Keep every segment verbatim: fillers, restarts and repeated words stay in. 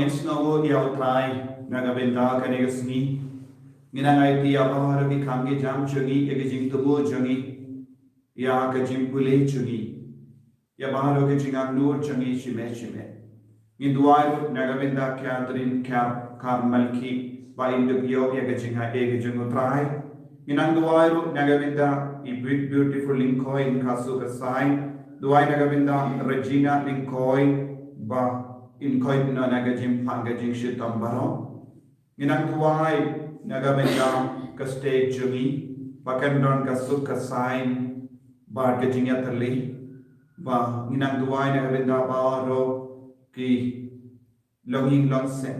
Sngewbha ïa U Trai na ka bynta kane ka sngi. Ngi nang aiti ïa baroh ki kam ki jam jong ngi, ïa ka jingthmu jong ngi, ïa ka jingpule jong ngi, ïa baroh ki jingangnud jong ngi shimet shimet. Ngi duwai ruh na ka bynta Catherine Kar Karmalki ba in dup ïoh ïa ka jingaiei ka jong U Trai. Ngi nang duwai ruh na ka bynta i Beautiful Lyngkhoi, in ka suk ka sign. Duwai na ka bynta Regina Lyngkhoi ba in koit noh na ka jingpang ka jingshitom baroh. Ngi nang duwai na ka bynta ka state jong ngi ba kan don ka suk ka sign bad ka jingïatylli. Ba ngi nang duwai na ka bynta baroh ki longïing longsem,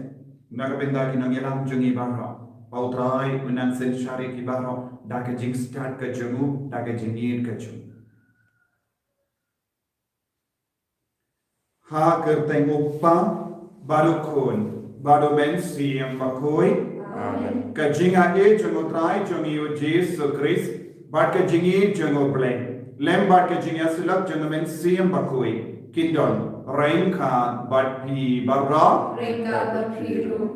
na ka bynta ki nongïalam jong ngi baroh, ba U Trai un nang synshar ïa ki baroh da ka jingstad ka jong u, da ka jingïeit ka jong u. Ha ka kyrteng U Kpa bad U Khun bad U Mynsiem Bakhuid. Amen. Ka jingaiei jong U Trai jong ngi U Jisu Khrist bad ka jingïeit jong U Blei, lem bad ka jingïasyllok jong U Mynsiem Bakhuid kin don ryngkat bad phi baroh. Ryngkat bad phi ruh.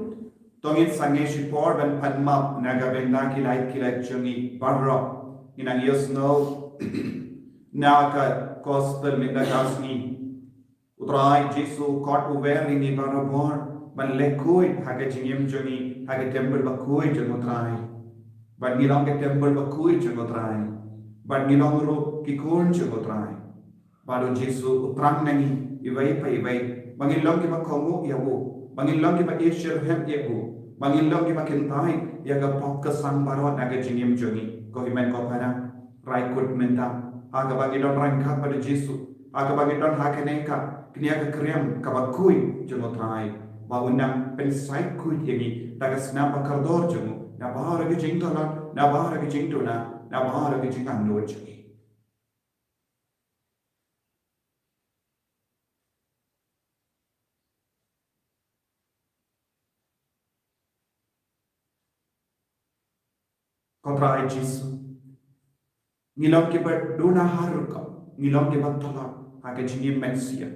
To ngin sangeh shipor ban pan map na ka bynta ki lait ki lait jong ngi baroh. Ngi nang ïohsngew na ka gospel mynta ka sngi. U Trai Jisu u khot u wer ïa ngi barabor ban leh khuid ha ka jingim jong ngi ha ka templ bakhuid jong U Trai. Bad ngi long ka templ bakhuid jong U Trai. Bad ngi long ruh ki khun jong U Trai. Bad U Jisu u thrang na ngi iwei pa iwei ba ngin long kiba kohnguh ïa u, ba ngin long kiba ïeit shitrhem ïa u, ba ngin long kiba kyntait ïa ka pop ka sang baroh na ka jingim jong ngi. Ko hynmen ko para, rai kut mynta ha kaba ngi don ryngkat bad U Jisu, ha kaba ngi don ha kane ka kñia ka kriam kaba khuid jong U Trai, ba un nang pynsait khuid ïa ngi da ka snam ba kordor jong u na baroh ki jingtlot, na baroh ki jingduna, na baroh ki jingangnud jong ngi. Ko Trai Jisu, ngi long kiba duna ha rukom, ngi long kiba tlot ha ka jingim mynsiem,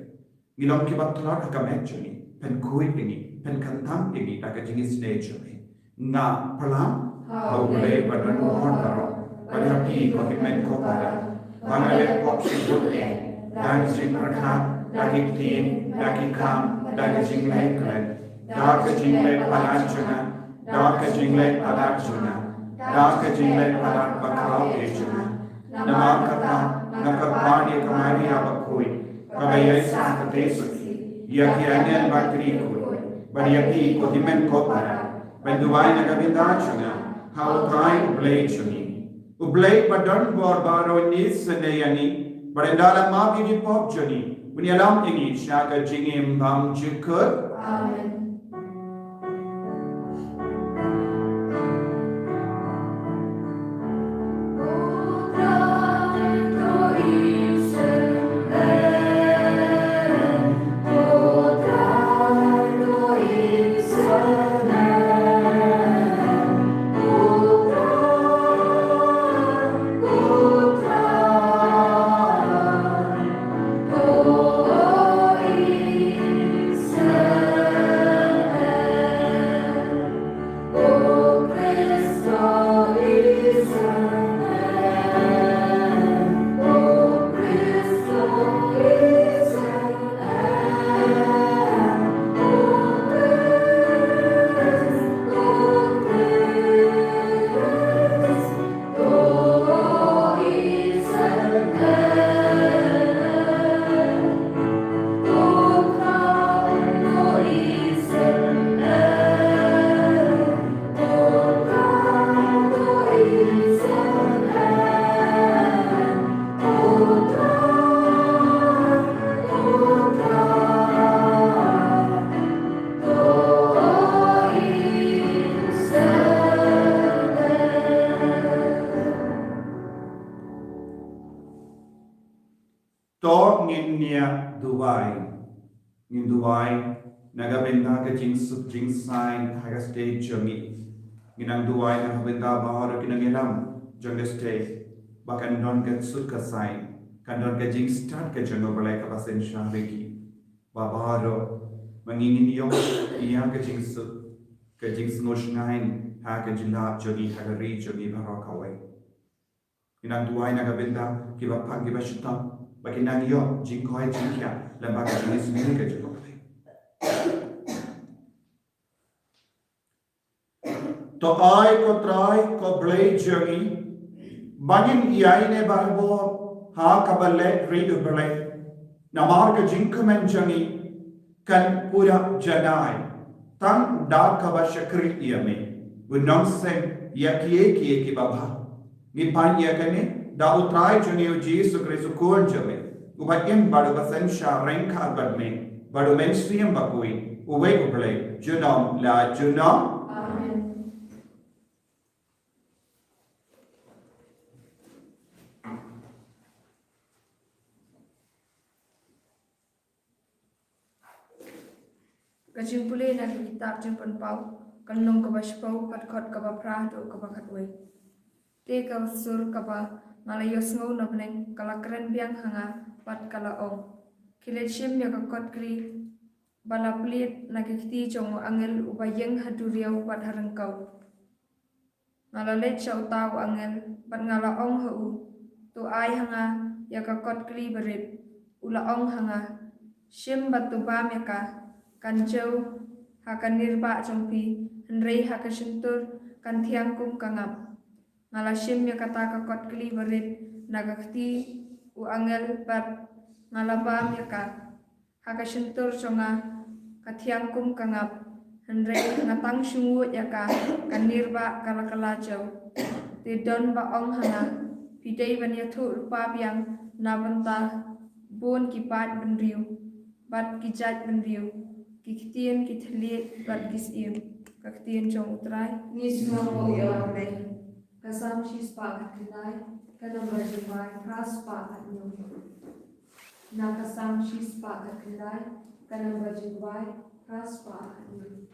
ngi long kiba tlot ha ka met jong ngi, pynkhuid ïa ngi, pynkhamtam ïa ngi da ka jingisynei jong ngi. Nga pyrshang ha U Blei ba don bor baroh, bad ha phi ko hynmen ko para, ba nga leh pop shibun eh, da ka jingpyrkhat, da ki ktien, da ki kam, da ka jingleh klet, da ka jingleh palat jong nga, da ka jingleh palat jong nga, da ka jingleh palat ba khraw eh jong nga. Namar kata nga kyrpad ïa ka Maria bakhuid, kaba ïaisah kyrteng suki ïa ki angel bad ki riewkhuid, bad ïa phi ko hynmen ko para, ban duwai na ka bynta jong nga ha U Trai U Blei jong ngi. U Blei ba don bor baroh un isynei ïa ngi, bad un da lam map ïa ki pop jong ngi, un ïalam ïa ngi sha ka jingim bymjukut. Amen. To ngin ïa duwai. Ngin duwai na ka bynta ka jingsuk jingsaiñ ha ka state jong ngi. Ngin nang duwai na ka bynta baroh ki nongïalam jong ka state, ba kan don ka suk ka saiñ, kan don ka jingstad ka jong U Blei kaba synshar ïa ki. Ba baroh ba ngin ïoh ïa ka jingsuk, ka jingsngewshngaiñ ha ka jylla jong ngi, ha ka ri jong ngi baroh kawei. Ngi nang duwai na ka bynta kiba pang kiba shitom ba kin nang ïoh jingkoit jingkhiah lyngba ka jingsngewsih ka jong U Blei. To ai ko Trai ko Blei jong ngi ba ngin ïaineh barabor ha kaba leh ri U Blei. Namar ka jingkmen jong ngi kan pura janai tang da kaba shakri ïa me, u nongseng ïa kiei kiei kiba bha. Ngi pan ïa kane da U Trai jong ngi U Jisu Khrist U Khun jong me, uba im bad uba synshar ryngkat bad me bad U Mynsiem Bakhuid, uwei U Blei junom la junom. Amen. Ka jingpule na ka kitab Jingpynpaw, ka lynnong kaba shiphew, ka dkhot kaba phra haduh kaba khatwei. Te ka sur kaba nga la ïohsngew na bneng ka la kren biang ha nga bad ka la ong, khie leit shim ïa ka kotkli ba la plied na ka kti jong u angel uba ïeng ha duriaw bad ha ryngkew. Nga la leit sha uta u angel bad nga la ong ha u, to ai ha nga ïa ka kotkli barit. U la ong ha nga, shim bad to bam ïa ka, kan jew ha ka nirbah jong phi, hynrei ha ka shyntur kan thiang kum ka ngap. Nga la shim ïa kata ka kotkli barit na ka kti u angel bad nga la bam ïa ka. Ha ka shyntur jong nga ka thiang kum ka ngap, hynrei nga tang shu nguid ïa ka, ka nirbah ka la kylla jew. Te don ba ong ha nga, phi dei ban ïathuh lypa biang na bynta bun ki paid bynriew bad ki jait bynriew ki ktien ki thylliej bad ki syiem. Ka ktien jong U Trai. Ngi sngewbha ïa U Blei. Ka Salm shispah khatkhyndai, ka namba jingbai phra spah khathynñiew. Na ka Salm shispah khatkhyndai, ka namba jingbai phra spah khathynñiew.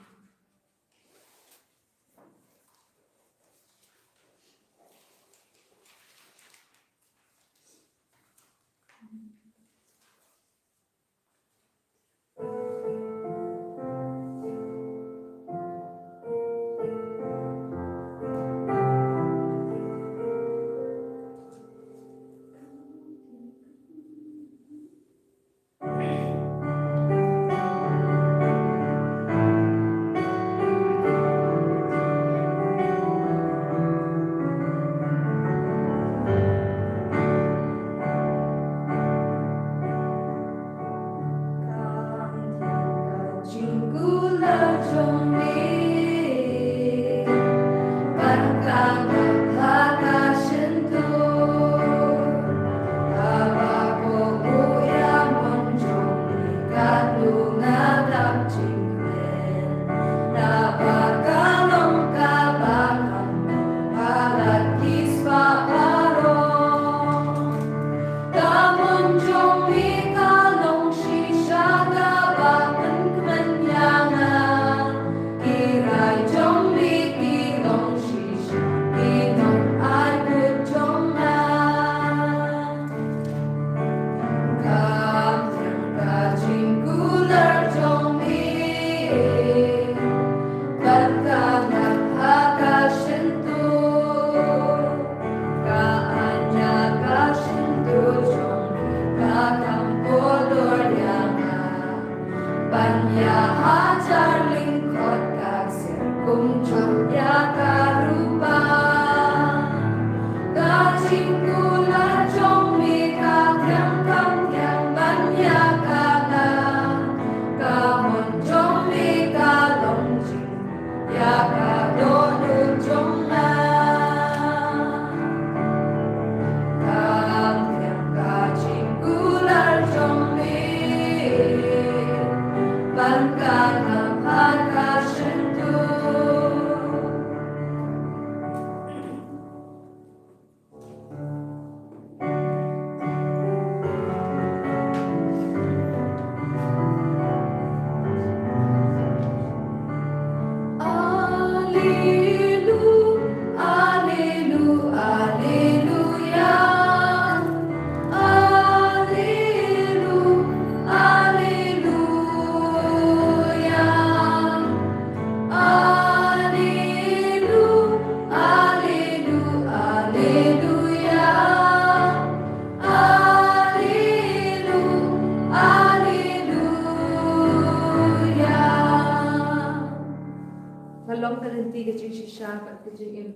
Long ka lynti ka jingshisha bad ka jingim.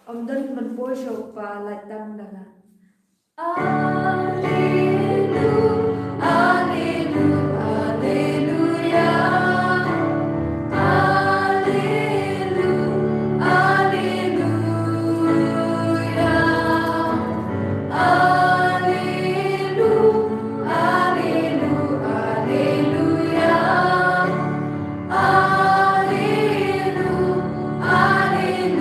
Ym don ban poi sha u Kpa lait tang da nga. Alleluia, alleluia, alleluia. Alleluia, alleluia, alleluia, alleluia. Alleluia, alleluia.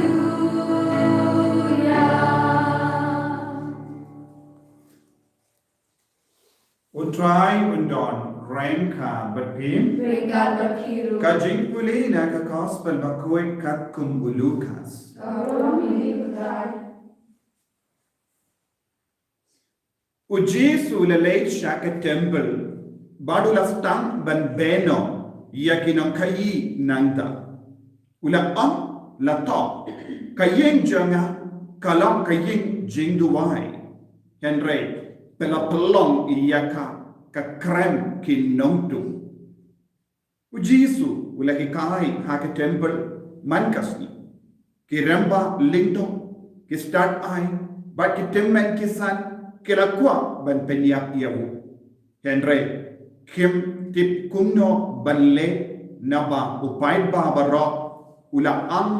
U Trai un don ryngkat bad phi. Ryngkat bad phi ruh. Ka jingpule na ka Gospel bakhuid katkum u Lukas. Ka burom ïa phi, ko Trai. U Jisu u la leit sha ka templ bad u la sdang ban bynñiaw ïa ki nongkhaïi nangta. U la ong, la to, ka ïing jong nga ka long ka ïing jingduwai, hynrei phi la pynlong ïa ka ka krem ki nongtuh. U Jisu u la hikai ha ka templ man ka sngi. Ki rangbah lyngdoh, ki stad aiñ bad ki tymmen ki san ki la kwah ban pynïap ïa u. Hynrei kim tip kumno ban leh, naba u paidbah baroh u la am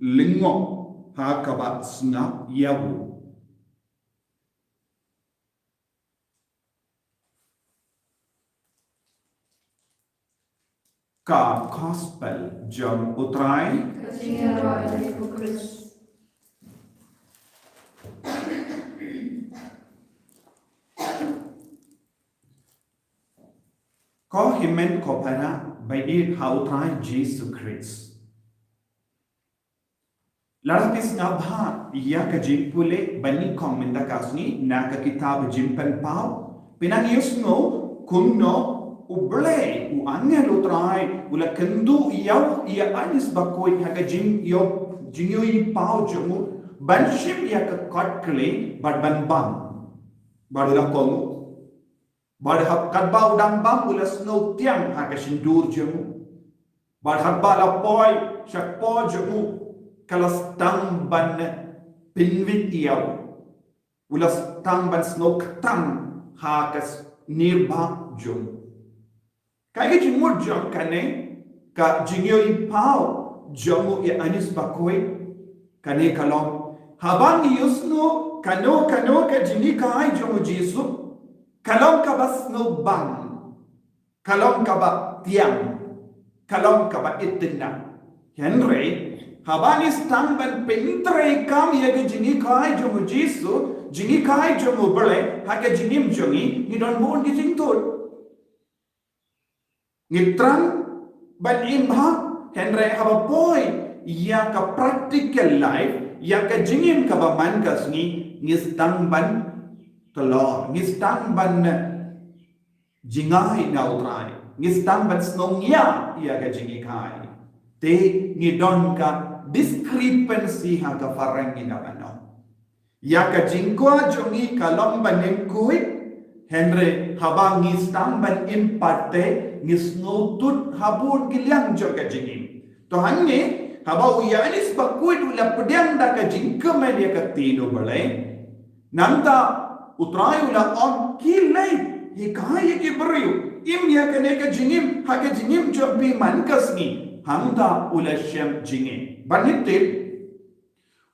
lyngngoh ha kaba sngap ïa u. Ka Gospel jong u Trai. Ka jingïaroh ïa u Khrist. Ko hynmen ko para ba ïeit ha u Trai Jisu Khrist. Lada phi sngap bha ïa ka jingpule ba nyngkong mynta ka sngi na ka kitab Jingpynpaw, phin nang ïohsngew kumno U Blei, u angel U Trai u la kynduh ïa u ïa Anis Bakhuid ha ka jingïoh, jingïohi paw jong u ban shim ïa ka kot khlei bad ban bam. Bad u la kohnguh. Bad haba katba u dang bam u la sngew tiang ha ka shyntur jong u. Bad haba la poi sha kpoh jong u, ka la sdang ban pynwit ïa u. U la sdang ban sngew khtang ha ka s-, nirbah jong u. Kaei ka jingmut jong kane ka jingïohi paw jong u ïa Anis Bakhuid? Kane ka long, haba ngi ïohsngew kano kano ka jinghikai jong u Jisu, ka long kaba sngewbang, ka long kaba tiang, ka long kaba itynnad. Hynrei haba ngi sdang ban pyntreikam ïa ka jinghikai jong u Jisu, jinghikai jong U Blei ha ka jingim jong ngi, ngi don bun ki jingtut. Ngi thrang ban im bha, hynrei haba poi ïa ka practical life, ïa ka jingim kaba man ka sngi, ngi sdang ban tlot, ngi sdang ban jngai na U Trai, ngi sdang ban sngewngiah ïa ka jinghikai. Te ngi don ka discrepancy ha ka phareng ngi da ban ong. Ïa ka jingkwah jong ngi ka long ban im khuid, hynrei haba ngi sdang ban im pat te ngi sngewthuh ha bun ki liang jong ka jingim. To hangne, haba u Ïanis Bakhuid u la pdiang da ka jingkmen ïa ka ktien U Blei, nangta U Trai u la ong, khie leit, hikai ïa ki briew, im ïa kane ka jingim ha ka jingim jong phi man ka sngi. Hangta u la shem jingim. Ban ïa tip,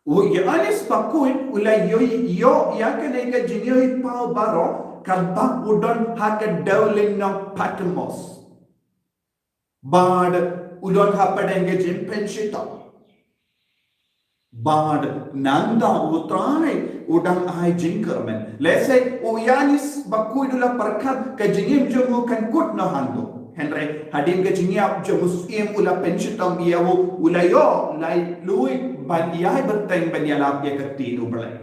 u Ïanis Bakhuid u la ïoh, ïoh ïa kane ka jingïohi paw baroh katba u don ha ka dewlynnong Patmos. Bad u don hapdeng ka jingpynshitom. Bad nangta U Trai u dang ai jingkyrmen. Lehse u Ïanis Bakhuid u la pyrkhat ka jingim jong u kan kut noh hangto. Hynrei hadien ka jingïap jong u Syiem u la pynshitom ïa u, u la ïoh laitluid ban ïai bteng ban ïalap ïa ka ktien U Blei.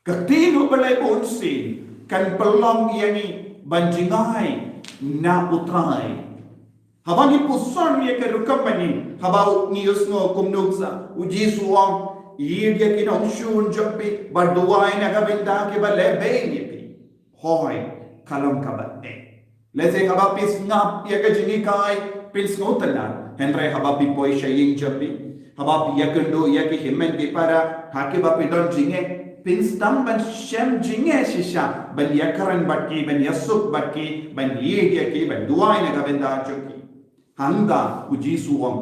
Ka ktien U Blei bunsien kan pynlong ïa ngi ban jngai na U Trai. Haba ngi puson ïa ka rukom ba ngi, haba ngi ïohsngew kumno sa, u Jisu u ong, ïeit ïa ki nongshun jong phi, bad duwai na ka bynta kiba lehbeiñ ïa phi. Hooid, ka long kaba eh. Lehse haba phi sngap ïa ka jinghikai, phin sngewtynnad. Hynrei haba phi poi sha ïing jong phi, haba phi ïakynduh ïa ki hynmen ki para, ha kiba phi don jingeh, phin sdang ban shem jingeh shisha ban ïakren bad ki, ban ïasuk bad ki, ban ïeit ïa ki, ban duwai na ka bynta jong ki. Hangta u Jisu u ong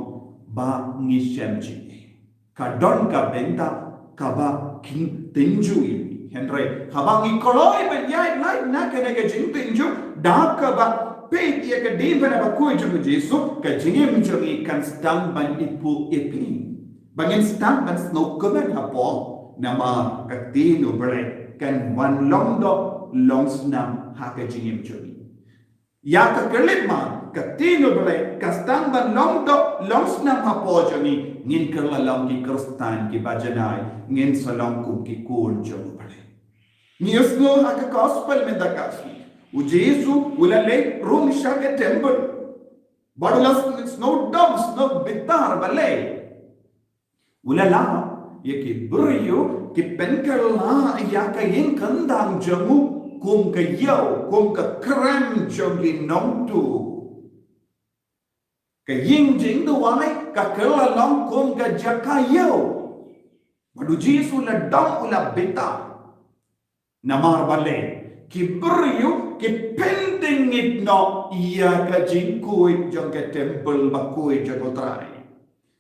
ba ngi shem jingeh. Ka don ka bynta kaba kin tynjuh ïa ngi. Hynrei haba ngi kloi ban ïaid lait na kane ka jingtynjuh da kaba peit ïa ka diengphna bakhuid jong u Jisu, ka jingim jong ngi kan sdang ban ipuh iping. Ba ngin sdang ban sngewkmen hapoh, namar ka ktien u Blei kan wan long doh long snam ha ka jingim jong ngi. Ïa ka khyllipmat, ka ktien u Blei ka sdang ban long doh long snam hapoh jong ngi, ngin kylla long ki Khristan kiba janai, ngin sa long kum ki khun jong u Blei. Ngi ïohsngew ha ka gospel mynta ka sngi, u Jisu u la leit rung sha ka temple. Bad u la sngewdom sngewbitar balei. U la lah ïa ki briew ki pynkylla ïa ka ïing kyndang jong u kum ka ïew, kum ka krem jong ki nongtuh. Ka ïing jingduwai ka kylla long kum ka jaka ïew. Bad u Jisu u la dom, u la bitar. Namar balei, ki briew ki pyndengit noh ïa ka jingkhuid jong ka temple bakhuid jong u Trai.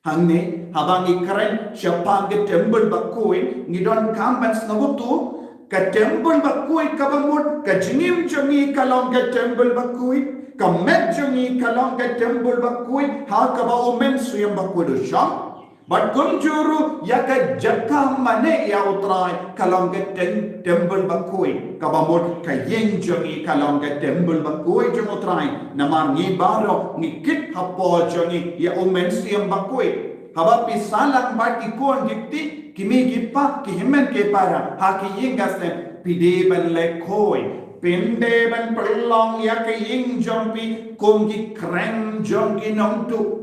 Hangne, haba ngi kren shaphang ka temple bakhuid, ngi donkam ban sngewthuh, ka temple bakhuid kaba mut, ka jingim jong ngi ka long ka temple bakhuid, ka met jong ngi ka long ka temple bakhuid, ha kaba u Mynsiem Bakhuid u shong. Bad kumjuh ruh ïa ka jaka mane ïa u Trai ka long ka tem-, temple bakhuid, kaba mut ka ïing jong ngi ka long ka temple bakhuid jong u Trai. Namar ngi baroh ngi kit hapoh jong ngi ïa u Mynsiem Bakhuid. Haba phi sah lang bad ki khun ki kti, ki kmie ki kpa, ki hynmen ki para ha ki ïing ki sem, phi dei ban leh khuid, phin dei ban pynlong ïa ka ïing jong phi kum ki krem jong ki nongtuh.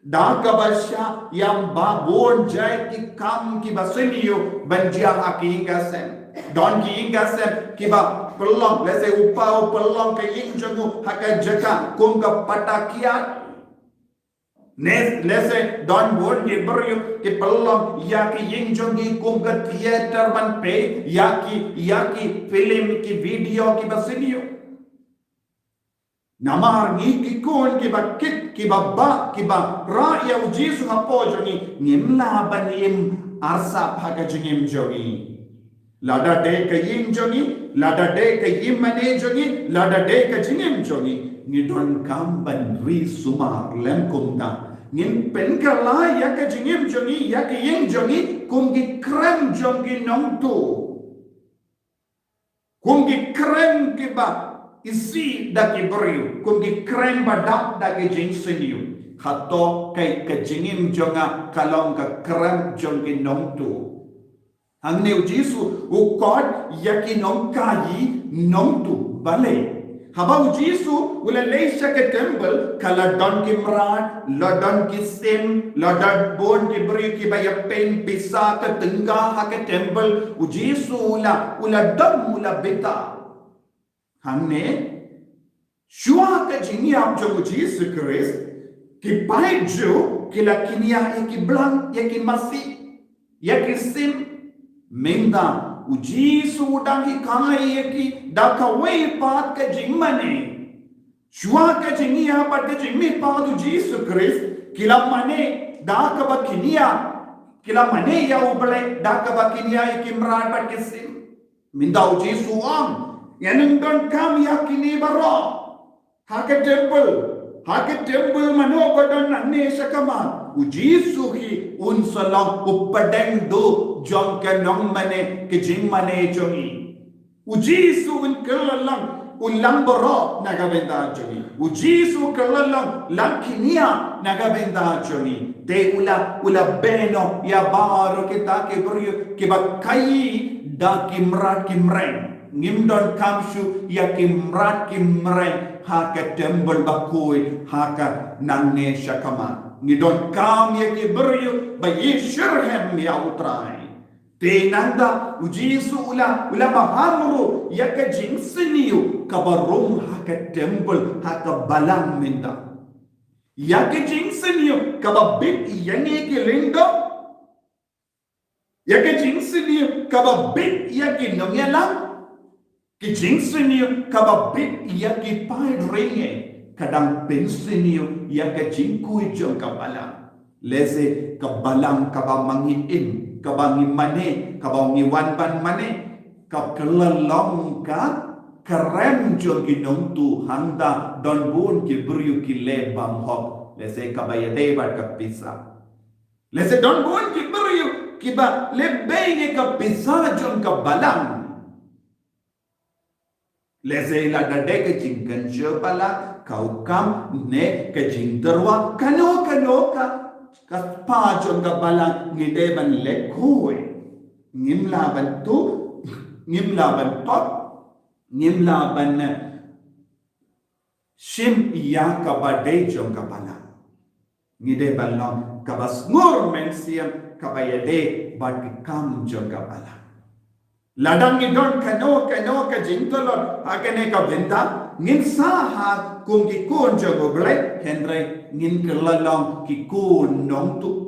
Da kaba shah ïa ba bun jait ki kam kiba sniew ban jia ha ki ïing ki sem. Don ki ïing ki sem kiba pynlong, lehse u pa u pynlong ka ïing jong u ha ka jaka kum ka pata kiad. Ne, lehse don bun ki briew ki pynlong ïa ki ïing jong ki kum ka theater ban peit ïa ki, ïa ki film, ki video kiba sniew. Namar ngi ki khun kiba kit, kiba bah, kiba rah ïa u Jisu hapoh jong ngi, ngim lah ban im arsap ha ka jingim jong ngi. Lada dei ka ïing jong ngi, lada dei ka ïingmane jong ngi, lada dei ka jingim jong ngi, ngi donkam ban ri sumar lem kumta. Ngin pynkylla ïa ka jingim jong ngi, ïa ka ïing jong ngi kum ki krem jong ki nongtuh. Kum ki krem kiba isih da ki briew, kum ki krem ba dap da ki jingsniew. Hato ka, ka jingim jong nga ka long ka krem jong ki nongtuh? Hangne u Jisu u khot ïa ki nongkhaïi nongtuh. Balei? Haba u Jisu u la leit sha ka temple, ka la don ki mrad, la don ki sim, la don bun ki briew kiba ïa pynpisa ka tyngka ha ka temple. U Jisu u la, u la dom, u la bitar. Hangne, shuwa ka jingïap jong u Jisu Khrist, ki paid Jiw ki la kynïa ïa ki blang, ïa ki masi, ïa ki sim. Mynta u Jisu u dang hikai ïa ki da kawei pat ka jingmane. Shuwa ka jingïap bad ka jingmihpat u Jisu Khrist, ki la mane da kaba kynïa, ki la mane ïa U Blei da kaba kynïa ïa ki mrad bad ki sim. Mynta u Jisu u ong, ngan ym donkam ïa kine baroh ha ka temple, ha ka temple mano ba don nangne sha khmat. U Jisu hi un sa long u pdeng duh jong ka nongmane, ka jingmane jong ngi. U Jisu un kylla long u langbrot na ka bynta jong ngi. U Jisu kylla long langkynïa na ka bynta jong ngi. Te u la, u la beh noh ïa baroh kita ki briew kiba khaïi da ki mrad ki mreng. Ngim donkam shuh ïa ki mrad ki mreng ha ka temple bakhuid ha ka nangne sha khmat. Ngi donkam ïa ki briew ba ïeit shitrhem ïa U Trai. Te nangta u Jisu u la, u la maham ruh ïa ka jingsniew kaba rung ha ka temple, ha ka balang mynta. Ïa ki jingsniew kaba bit ïa ngi ki lyngdoh. Ïa ki jingsniew kaba bit ïa ki nongïalam. Ki jingsniew kaba bit ïa ki paid ri ngi. Ka dang pynsniew ïa ka jingkhuid jong ka balang. Lehse ka balang kaba ma ngi im, kaba ngi mane, kaba ngi wan ban mane. Ka kylla long ka krem jong ki nongtuh, hangta don bun ki briew ki leh bymhok. Lehse kaba ïadei bad ka pisa. Lehse don bun ki briew kiba leh beiñ ïa ka pisa jong ka balang. Lehse lada dei ka jingkynshew balang, ka u kam ne ka jingtyrwa, kano kano ka, ka spah jong ka balang ngi dei ban leh khuid. Ngim lah ban tuh, ngim lah ban tot, ngim lah ban, eh, shim ïa kaba dei jong ka balang. Ngi dei ban long kaba sngur mynsiem, kaba ïadei bad ki kam jong ka balang. Lada ngi don kano kano ka jingtlot ha kane ka bynta, ngin sah ha kum ki khun jong U Blei, hynrei ngin kylla long ki khun nongtuh.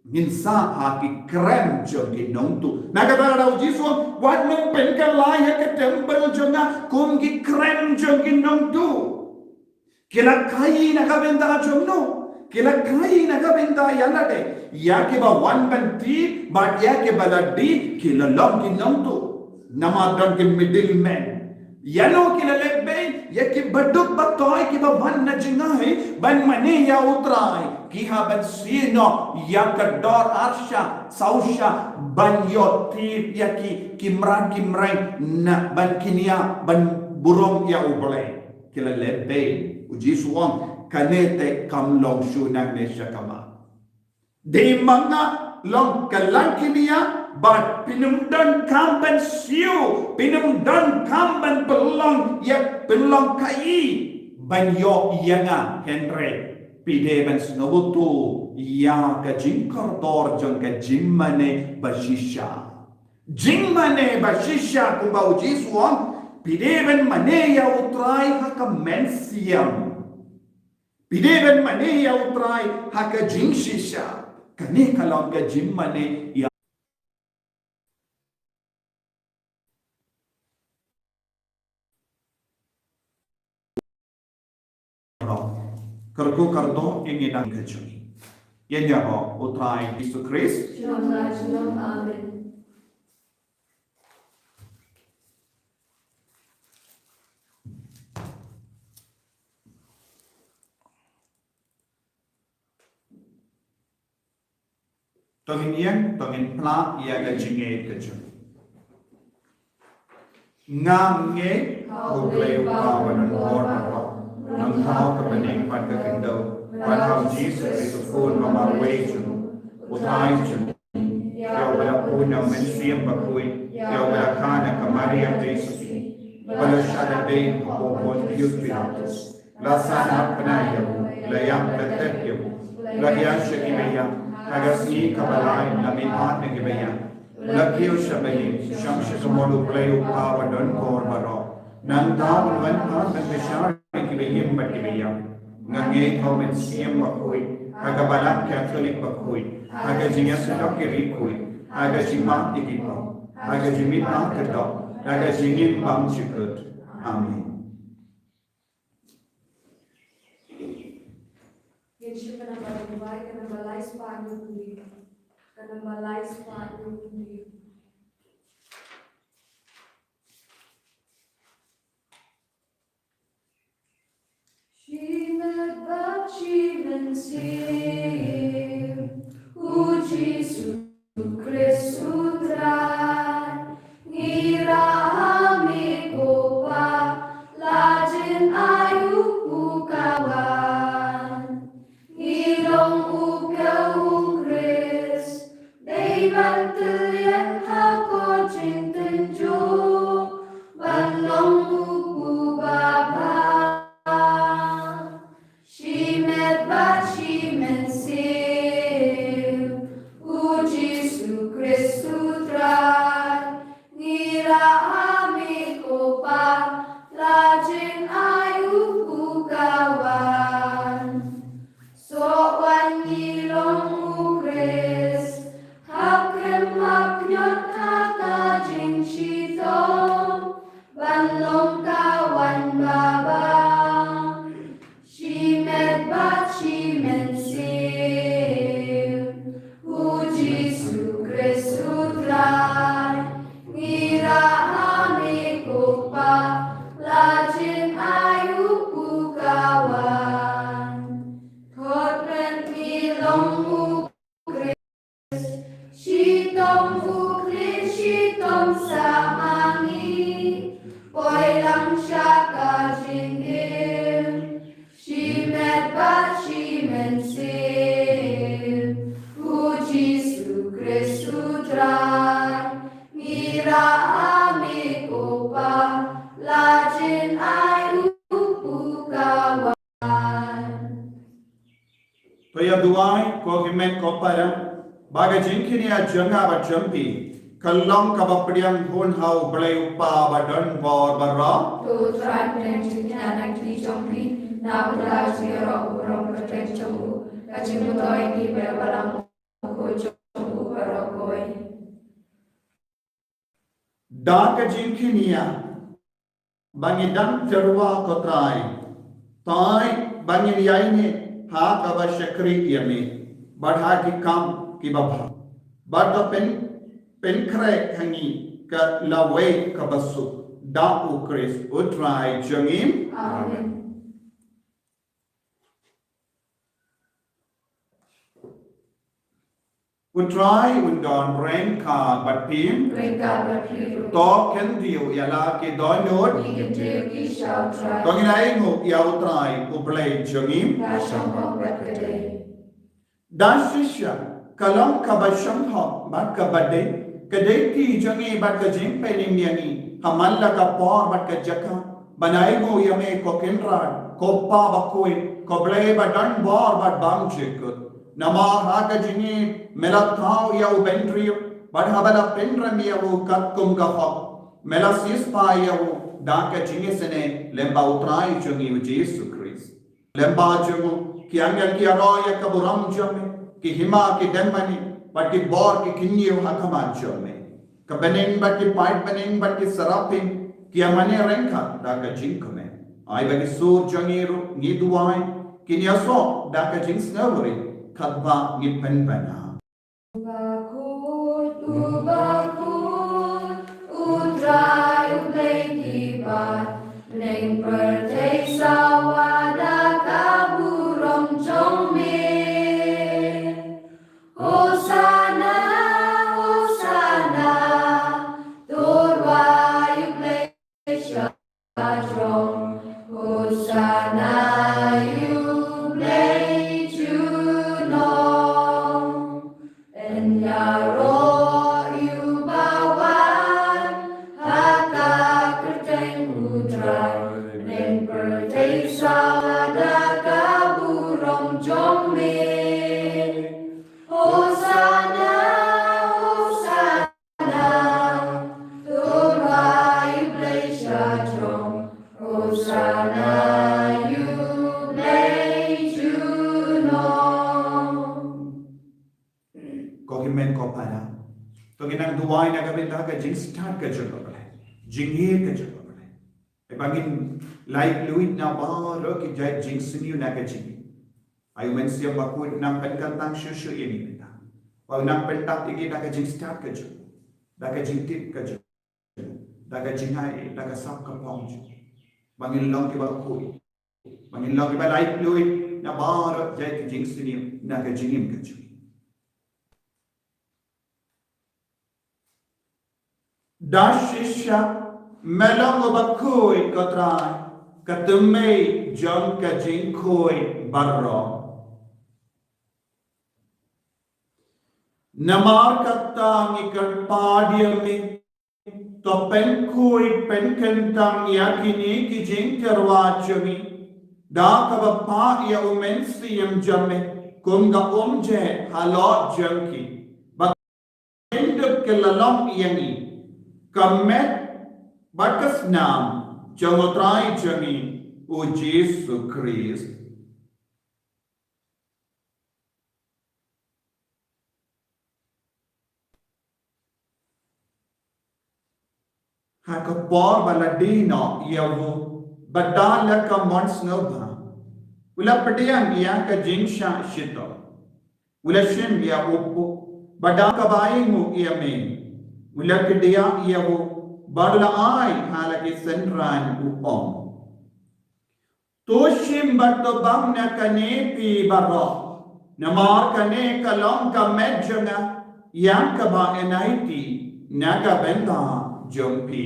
Ngin sah ha ki krem jong ki nongtuh. Na kata ka daw U Jisu u ong, wat nym pynkylla ïa ka templ jong nga kum ki krem jong ki nongtuh. Ki la khaïi na ka bynta jong no? Ki la khaïi na ka bynta ïa lade? Ïa kiba wan ban thied bad ïa kiba la dih ki la long ki nongtuh. Namar don ki middleman. Ïa no ki la leh beiñ? Ïa kiba duk ba toi kiba wan na jngai ban mane ïa U Trai. Ki hap ban siew noh ïa ka dor ar shah, saw shah ban ïoh thied ïa ki, ki mrad ki mreng na ban kynñiah ban burom ïa U Blei. Ki la leh beiñ. U Jisu u ong, kane te kam long shuh nangne sha khmat. Dei ma nga long ka la kynñiah bad phin ym donkam ban siew, phin ym donkam ban pynlong ïa, pynlong khaïi ban ïoh ïa nga, hynrei phi dei ban sngewthuh ïa ka jingkordor jong ka jingmane ba shisha. Jingmane ba shisha kumba U Jisu u ong, phi dei ban mane ïa U Trai ha ka mynsiem. Phi dei ban mane ïa U Trai ha ka jingshisha. Kane ka long ka jingmane ïa Kyrkhu kyrdoh ïa ngi na ka jong ngi. Ïa ngi ha U Trai Jisu Khrist. Junom la junom. Amen. To ngin ïeng, to ngin pynlong ïa ka jingngeit ka jong ngi. Nga ngeit ha U Blei U Kpa uba don bor baroh, nongthaw ka bneng bad ka khyndew, bad ha U Jisu Khrist U Khun ba marwei jong U Trai jong ngi. Ïa uba la pun na U Mynsiem Bakhuid, ïa uba la kha na ka Maria Theisotti, ba la shah leh beiñ ha u Pontius Pilatus, la sah na bnai ïa u, la ïap la tet ïa u, la ïaid sha ki ba ïap, ha ka sngi kaba lai la mihpat na ki ba ïap, la kiew sha ba ïing, shong sha ka mon U Blei U Kpa uba don bor baroh. Nangta un wan pat ban pynshai ïa ki ba im bad ki ba ïap. Nga ngeit ha U Mynsiem Bakhuid, ha ka Balang Katholik bakhuid, ha ka jingïasyllok ki riewkhuid, ha ka jingmap ïa ki pop, ha ka jingmihpat ka doh, ha ka jingim bymjukut. Amen. Ngin shim ka namba duwai, ka namba lai spah hynñiew phew hynriew. Ka namba lai spah hynñiew phew hynriew. Shi met bad shi mynsiem, U Jisu Khrist U Trai, ngi rah ha me ko Pa, la jin ai u Pukhaw wan. Ngi long u kiew u Khrist, dei ban tylliat ha ko jingtynjuh, ban long u Pukhaw ba bha. Shi met bad shi mynsiem. Kmen ko para, ba ka jingkñia jong nga bad jong phi ka long kaba pdiang hun ha U Blei U Kpa ba don bor baroh. To U Trai pynjah jingkñia na ki jong phi, na bynta jingïaroh u burom kyrteng jong u, ka jingmyntoi ïa ki ba ïalam u jong u baroh kawei. Da ka jingkñia ba ngi dang tyrwa ko Trai, tai ba ngin ïaineh ha kaba shakri ïa me bad ha ki kam kiba bha, bad to pyn pynkhreh ha ngi ka lawei kaba suk, da U Khrist U Trai jong ngi. Amen. U Trai un don ryngkat bad phi. Ryngkat bad phi ruh. To kyntiew ïa la ki dohnud. Ngi kyntiew ki sha U Trai. To ngin ainguh ïa U Trai U Blei jong ngi. Ka shong hok bad ka dei. Da shisha ka long kaba shong hok bad kaba dei ka dei ki jong ngi bad ka jingpynïeng ïa ngi ha man la ka por bad ka jaka ban ainguh ïa me ko Kynrad, ko Pa bakhuid, ko Blei ba don bor bad bymjukut. Namar ha ka jingïeit me la thaw ïa u bynriew bad haba la pynrem ïa u katkum ka hok me la siewspah ïa u da ka jingisynei lyngba U Trai jong ngi U Jisu Khrist. Lyngba jong u ki angel ki ïaroh ïa ka burom jong me, ki hima ki dem mane bad ki bor ki kyñiew ha khmat jong me. Ka bneng bad ki paid bneng bad ki seraphin ki ïa mane ryngkat da ka jingkmen. Ai ba ki sur jong ngi ruh ngi duwai kin ïasoh da ka jingsngewrit katba ngi pynbna. U bakhuid, u bakhuid, U Trai U Blei ki paidbah, bneng pyrthei sawa da ka burom jong me. Hosana, hosana, to rwai U Blei sha jrong. Hosana ïa U Blei junom. Yn ïaroh ïa uba wan ha ka kyrteng U Trai. Bneng pyrthei sawa da ka burom jong me. Hosana, hosana. To rwai U Blei sha jrong. Hosana ïa U Blei junom. Ko hynmen ko para, to ngin nang duwai na ka bynta ka jingstad ka jong U Blei, jingïeit ka jong U Blei. Ai ba ngin lait luid na baroh ki jait jingsniew na ka jingim. Ai U Mynsiem Bakhuid u nang pynkyntang shuh shuh ïa ngi mynta. Ba u nang pyntap ïa ngi da ka jingstad ka jong u, da ka jingtip ka jong u, da ka jingai, da ka sap ka phong jong u. Ba ngin long kiba khuid, ba ngin long kiba lait luid na baroh jait ki jingsniew na ka jingim ka jong ngi. Da shisha me long uba khuid ko Trai, ka tymmen jong ka jingkhuid baroh. Namar kata ngi kyrpad ïa me, to pynkhuid pynkyntang ïa kine ki jingtyrwa jong ngi da kaba phah ïa U Mynsiem jong me kum ka umjait halor jong ki, ba kin dup ki la long ïa ngi ka met bad ka snam jong U Trai jong ngi U Jisu Khrist. Ha ka por ba la die noh ïa u, bad da la ka mon sngewbha, u la pdiang ïa ka jingshah shitom, u la shim ïa u puk, bad da kaba ainguh ïa me, u la kdiah ïa u, bad u la ai ha la ki synran, u ong: To shim bad to bam na kane phi baroh, namar kane ka long ka met jong nga, ïa kaba yn aiti na ka bynta jong phi.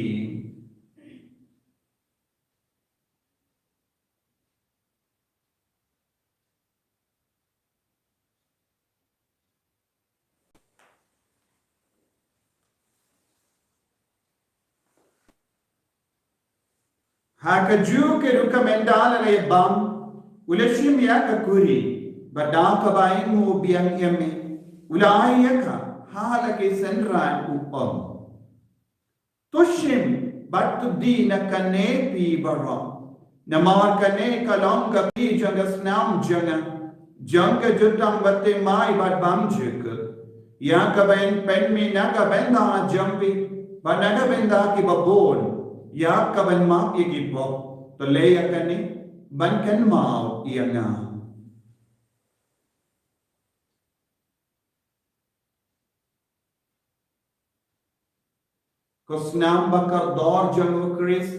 Ha kajuh ka rukom ynda la ïa bam, u la shim ïa ka kuri, Bad da kaba ainguh biang ïa me, u la ai ïa ka ha la ki synran u ong. To shim bad to die na kane phi baroh. Namar kane ka long ka phi jong ka snam jong nga, jong ka jutang bad thymmai bad bymjukut. Ïa kaba yn pynmih na ka bynta jong phi bad na ka bynta kiba bun, ïa kaban map ïa ki pop. To leh ïa kane ban kynmaw ïa nga. Ko snam ba kordor jong u Khrist,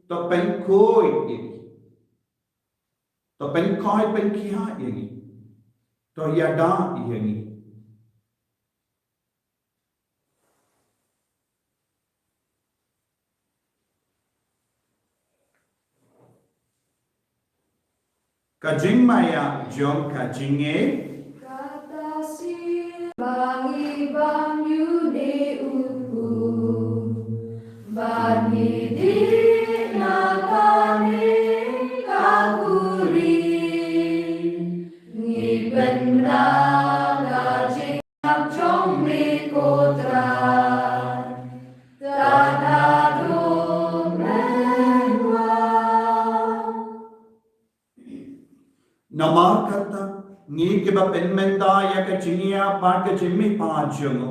to pynkhuid ïa ngi. To pynkhuid pynkhiah ïa ngi. To ïada ïa ngi. Ka jingmaïa jong ka jingngeit. Kata sien ba ngi bam ïa une u kpu, ba ngi dih na kane ka khuri, ngi pynda ka jing Ap jong me ko Trai, ta da dum mynwa. Namar kata, ngi kiba pynmynta ïa ka jingïap bad ka jingmihpat jong u,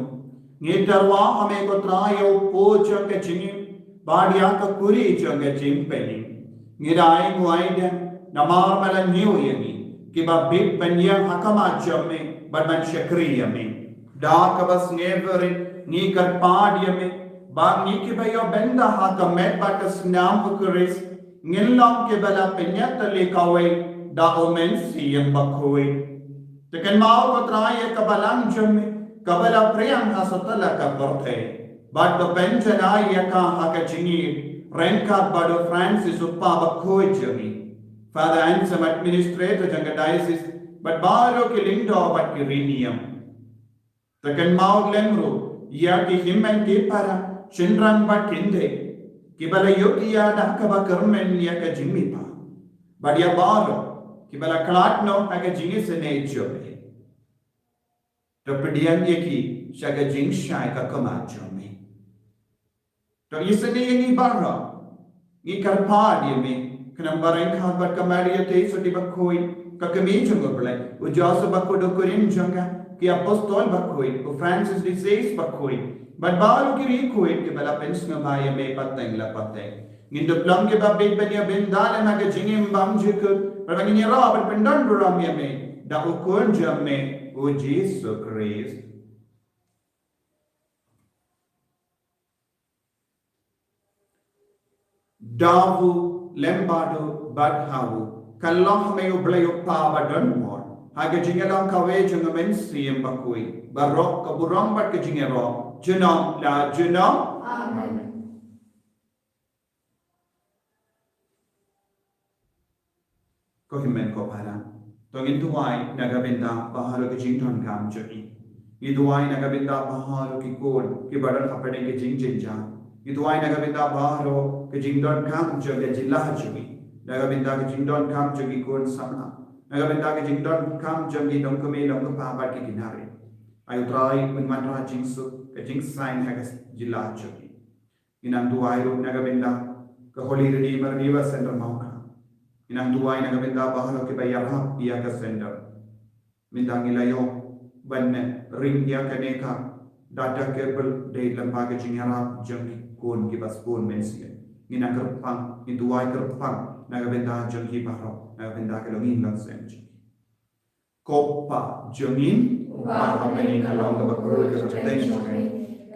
ngi tyrwa ha me ko Trai ïa u kpu jong ka jingim bad ïa ka khuri jong ka jingpynim. Ngi da ainguh aidem namar me la ñiew ïa ngi kiba bit ban ïeng ha khmat jong me bad ban shakri ïa me. Da kaba sngewrit ngi kyrpad ïa me ba ngi kiba ïoh bynta ha ka met bad ka snam u Khrist ngin long kiba la pynïatylli kawei da u Mynsiem Bakhuid. To kynmaw ko Trai ïa ka balang jong me kaba la phriang ha satlak ka pyrthei bad to pynjanai ïa ka ha ka jingïeit ryngkat bad u Francis u kpa bakhuid jong me, Father Anselm administrator jong ka diocese bad baroh ki lyngdoh bad ki riewniam. To kynmaw lem ruh ïa ki hynmen ki para, shynrang bad kynthei kiba la ïoh ïa da kaba kyrmen ïa ka jingmihpat bad ïa baroh kiba la khlad noh ha ka jingisynei jong me. To pdiang ïa ki sha ka jingshai ka khmat jong me. To isynei ïa ngi baroh. Ngi kyrpad ïa me, khnang ba ryngkat bad ka Maria Theisotti bakhuid, ka kmie jong u Blei, u Joseph bakhuid u kurim jong ka, ki apostol bakhuid, u Francis de Sales bakhuid bad baroh ki riewkhuid kiba la pynsngewbha ïa me pateng la pateng. Ngin dup long kiba bit ban ïa bynta lem ha ka jingim bymjukut bad ba ngin ïarap bad pyndon burom ïa me da u Khun jong me u Jisu Khrist. Da u lem bad u bad ha u, ka long ha me u Blei u Kpa badonbor, ha ka jingïalang kawei jong u Mynsiem Bakhuid, baroh ka burom bad ka jingïaroh junom la junom. Amen. Ko hynmen ko para, to ngin duwai na ka bynta baroh ka jingdonkam jong ngi. Ngin duwai na ka bynta baroh ki khun kiba don hapdeng ka jingjynjar. Ngin duwai na ka bynta baroh ka jingdonkam jong ka jylla jong ngi, na ka bynta ka jingdonkam jong ki khun samla, na ka bynta ka jingdonkam jong ki longkmie longkpa bad ki khynnah. Ai u Trai un wanrah jingsuk, ka jingsaiñ ha ka jylla jong ngi. Ngi nang duwai ruh na ka bynta ka Holy Redeemer Viva Centre Mawkhar. Ngi nang duwai na ka bynta baroh kiba ïarap ïa ka centre. Mynta ngi la ïoh ban ring ïa kane ka data cable dei lyngba ka jingïarap jong ki khun kiba sbun mynsiem. Ngi nang kyrpang, ngi duwai kyrpang na ka bynta jong ki baroh, na ka bynta ka longïing longsem jong ki. Ko Pa jong ngi uba ha bneng, ka long kaba khuid ka kyrteng jong me,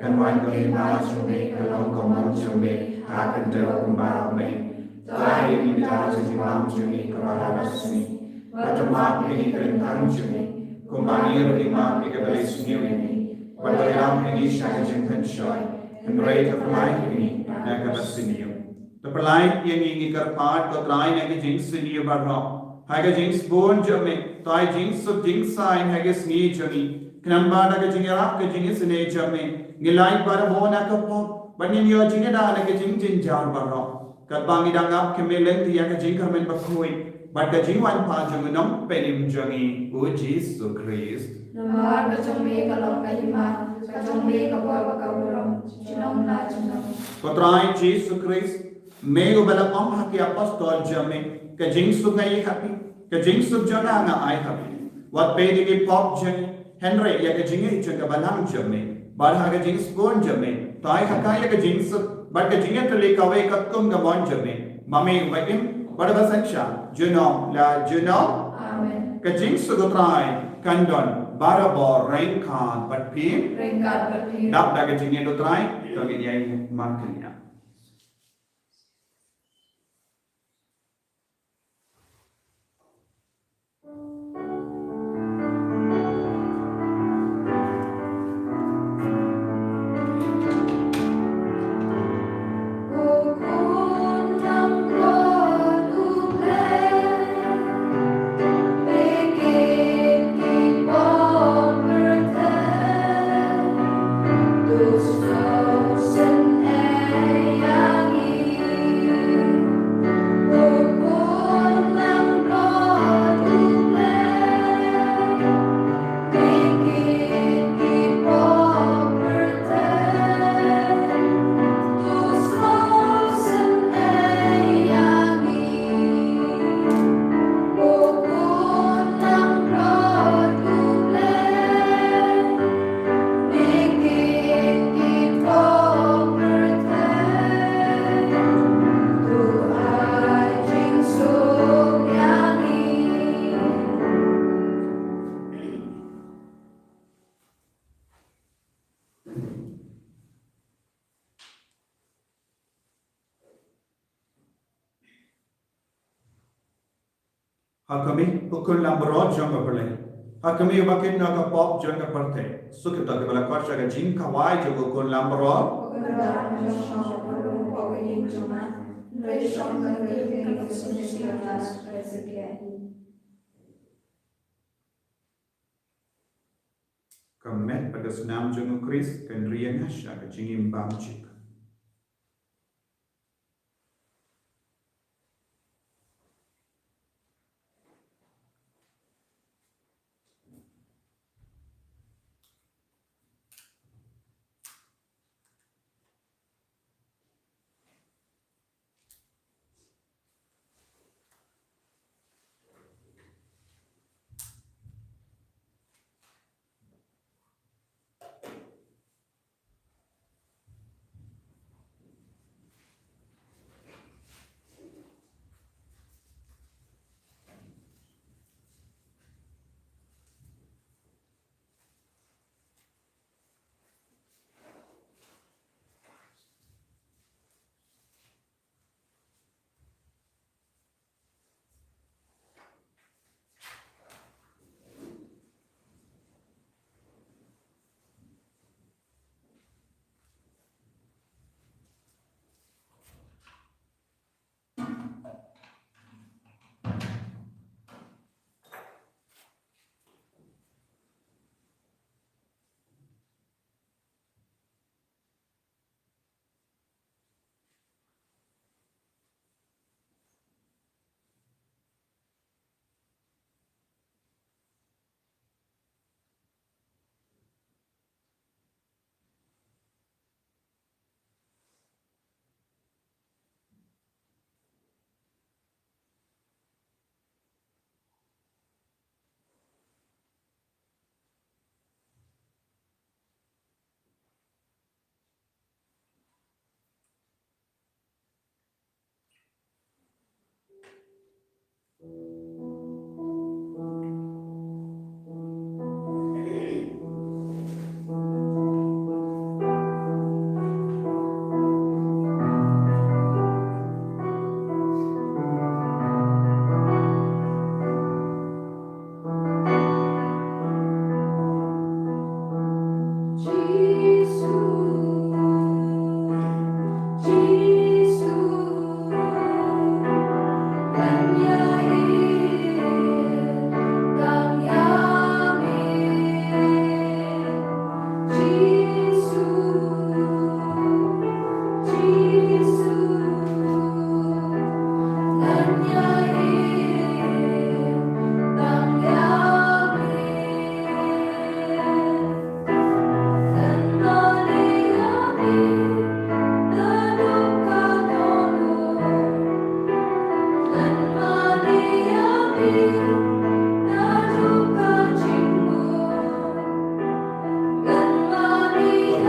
kan wan ka hima jong me, ka long ka mon jong me ha ka khyndew kumba ha bneng. To ai ïa ngi mynta ka jingbam jong ngi kaba la ka sngi, bad to map ïa ngi ki kyrteng jong ngi kumba ngi ruh ngi map ïa kiba leh sniew ïa ngi, bad to ïalam ïa ngi sha ka jingpynshoi, hynrei to pyllait ïa ngi na kaba sniew. To pyllait ïa ngi, ngi kyrpad ko Trai, na ka jingsniew baroh ha ka jingsbun jong me. To ai jingsuk jingsaiñ ha ka sngi jong ngi, khnang ba da ka jingïarap ka jingisynei jong me ngin lait barabor na ka pop bad ngin ïoh jingïada na ka jingjynjar baroh, katba ngi dang ap kyrmen lynti ïa ka jingkyrmen bakhuid. bad ka jingwan pat jong u Nongpynim jong ngi u Jisu Khrist. Namar ka jong me ka long ka hima, ka jong me ka bor bad ka burom, junom la junom. Ko Trai Jisu Khrist, me uba la ong ha ki apostol jong me, ka jingsuk nga ai ha phi, ka jingsuk jong nga nga ai ha phi. Wat peit ïa ki pop jong ngi, hynrei ïa ka jingïeit jong ka balang jong me. Bad ha ka jingsbun jong me, to ai ha ka ïa ka jingsuk bad ka jingïatylli kawei katkum ka mon jong me. Ma me uba im bad uba synshar, junom la junom. Amen. Ka jingsuk u Trai kan don barabor ryngkat bad phi. Ryngkat bad phi. Dap da ka jingïeit u Trai, to ngin ïai markylliang. Ha ka mih u khun langbrot jong ka pyrthei. Ha ka mih uba kit noh ka pop jong ka pyrthei. Suk ïa kita kiba la khot sha ka jingkhawai jong u khun langbrot. Ka met bad ka snam jong u Khrist kan ri ïa nga sha ka jingim bymjukut.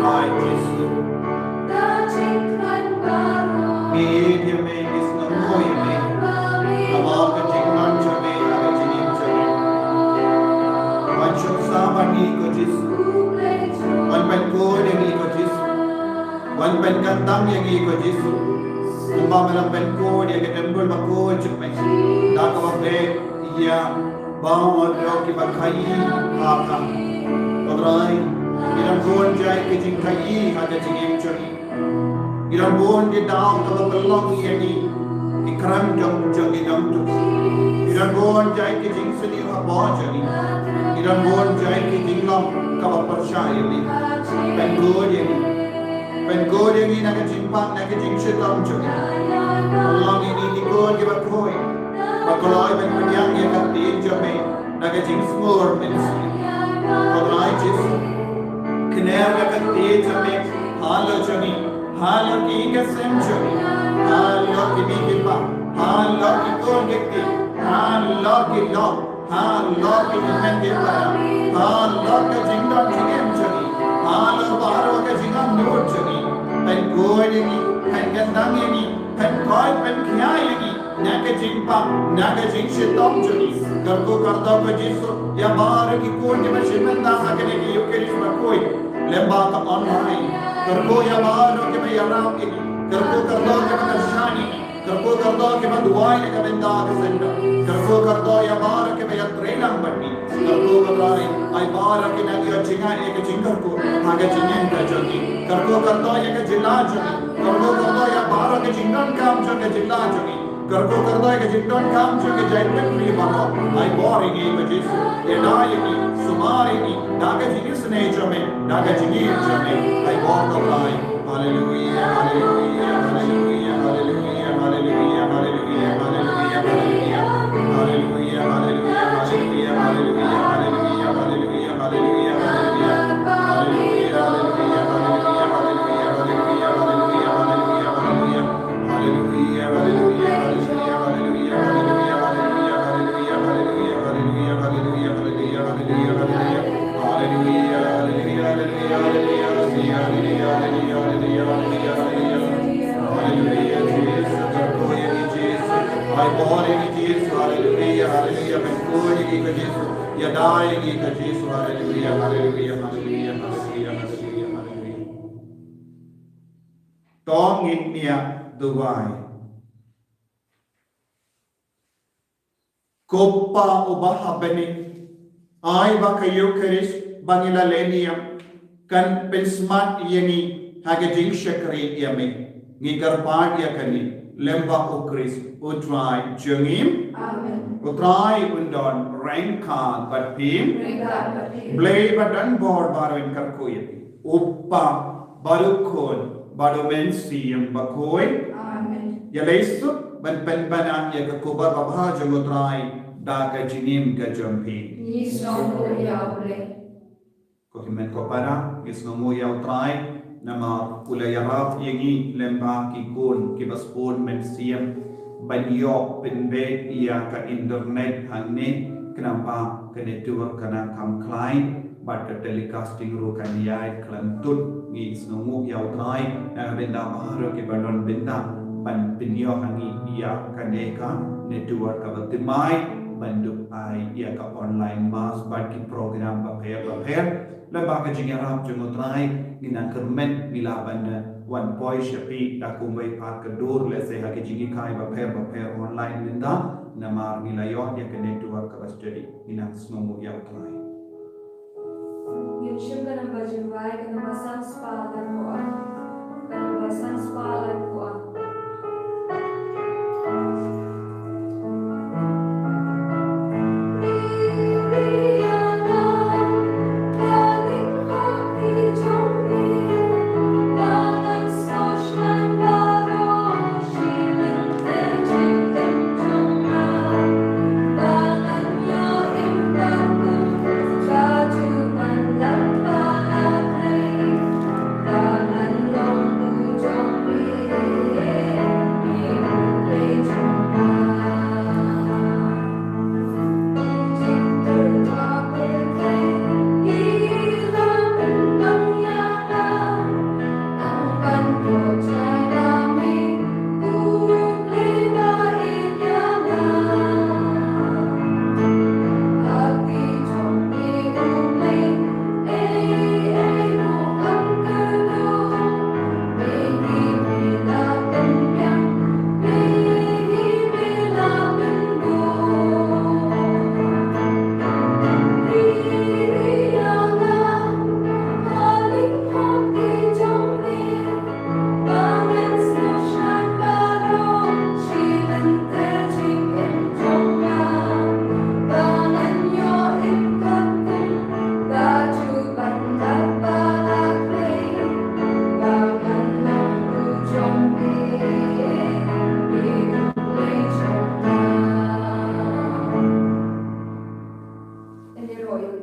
Ai Jisu. Ngi ïeit ïa me, ngi sngewnguh ïa me. Namar ka jingwan jong me ha ka jingim jong ngi. Wan shong sah bad ngi ko Jisu. Wan pynkhuid ïa ngi ko Jisu. Wan pynkyntang ïa ngi ko Jisu. Kumba me la pynkhuid ïa ka templ bakhuid jong me. Da kaba beh ïa baroh kiba khaii ha ka. Ko Trai, ngi don bun jait ki jingkhaii ha ka jingim jong ngi. Ngi don bun ki daw kaba pynlong ïa ngi ki kren jong jong ngi dang tu. Ngi don bun jait ki jingsniew ha bor jong ngi. Ngi don bun jait ki jinglong kaba pyrshah ïa ngi. Pynkhuid ïa ngi. Pynkhuid ïa ngi na ka jingpang, na ka jingshitom jong ngi. Pynlong ïa ngi ki khun kiba khuid. Ba kloi ban pdiang ïa ka ktien jong me na ka jingsngur mynsiem. Ko Trai Jisu, kner ïa ka ktien jong me halor jong ngi, halor ki ïing ki sem jong ngi, halor ki mei ki pa, halor ki khun ki kti, halor ki lok, halor ki kmen ki para, halor ka jingdon jingem jong ngi, halor baroh ka jingangnud jong ngi. Pynkhuid ïa ngi, pynkyntang ïa ngi, pynkhuid pynkhia ïa ngi na ka jingpang, na ka jingshitom jong ngi. Kyrkhu kyrdoh ko Jisu ïa baroh ki khun kiba shim bynta ha kane ka Eucharist bakhuid lyngba ka online. Kyrkhu ïa baroh kiba ïarap ïa ngi. Kyrkhu kyrdoh kiba kyrshan ïa ngi. Kyrkhu kyrdoh kiba duwai ïa ka bynta ka seng. Kyrkhu kyrdoh ïa baroh kiba ïatreilang bad ngi. Kyrkhu ko Trai, ai baroh ki nang ïoh jingngeit ïa ka jingkyrkhu ha ka jingim ka jong ngi. Kyrkhu kyrdoh ïa ka jylla jong ngi. Kyrkhu kyrdoh ïa baroh ka jingdonkam jong ka jylla jong ngi. Kyrkhu kyrdoh ïa ka jingdonkam jong ka jaitbynriew baroh. Ai bor ïa ngi ko Jisu. Ïada ïa ngi, sumar ïa ngi da ka jingisynei jong me, da ka jingïeit jong me. Ai bor ko Trai. Haleluia, haleluia, haleluia. Haleluia, Jisu. Ai bor ïa ngi Jisu. Haleluia, haleluia. Pynkhuid ïa ngi ko Jisu. Ïada ïa ngi ko Jisu. Haleluia, haleluia, haleluia, haleluia, haleluia, haleluia. To ngin ïa duwai. Ko Pa uba ha bneng, ai ba ka Eucharist ba ngi la leh niam kan pynsmat ïa ngi ha ka jingshakri ïa me. Ngi kyrpad ïa kane lyngba U Khrist U Trai jong ngi. Amen. U Trai un don ryngkat bad phi. Ryngkat bad phi. Blei ba don bor baroh un kyrkhu ïa phi. U Kpa bad U Khun bad U Mynsiem Bakhuid. Amen. Ïa lei suk ban pynbna ïa ka khubor babha jong U Trai da ka jingim ka jong phi. Ngi sngewnguh ïa U Blei. Ko hynmen ko para, ngi sngewnguh ïa U Trai namar u la ïarap ïa ngi lyngba ki khun kiba sbun mynsiem ban ïoh pynbeit ïa ka internet hangne, khnang ba ka network ka nang kham khlaiñ bad ka telecasting ruh kan ïaid khlem tut. Ngi sngewnguh ïa U Trai na ka bynta baroh kiba don bynta ban pynïoh ha ngi ïa kane ka network kaba thymmai ban dup ai ïa ka online mass bad ki program bapher bapher. Lyngba ka jingïarap jong U Trai ngi nang kyrmen, ngi lah ban wan poi sha phi da kumwei pat ka dur, lehse ha ki jinghikai bapher bapher online mynta, namar ngi la ïoh ïa ka network kaba steady. Ngi nang sngewnguh ïa U Trai. Ngin shim ka namba jingrwai, ka namba san spah laiphew ar. Ka namba san spah laiphew ar.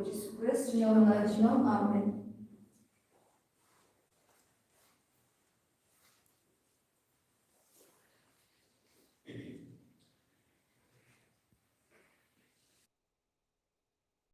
Jisu Khrist, junom la junom. Amen.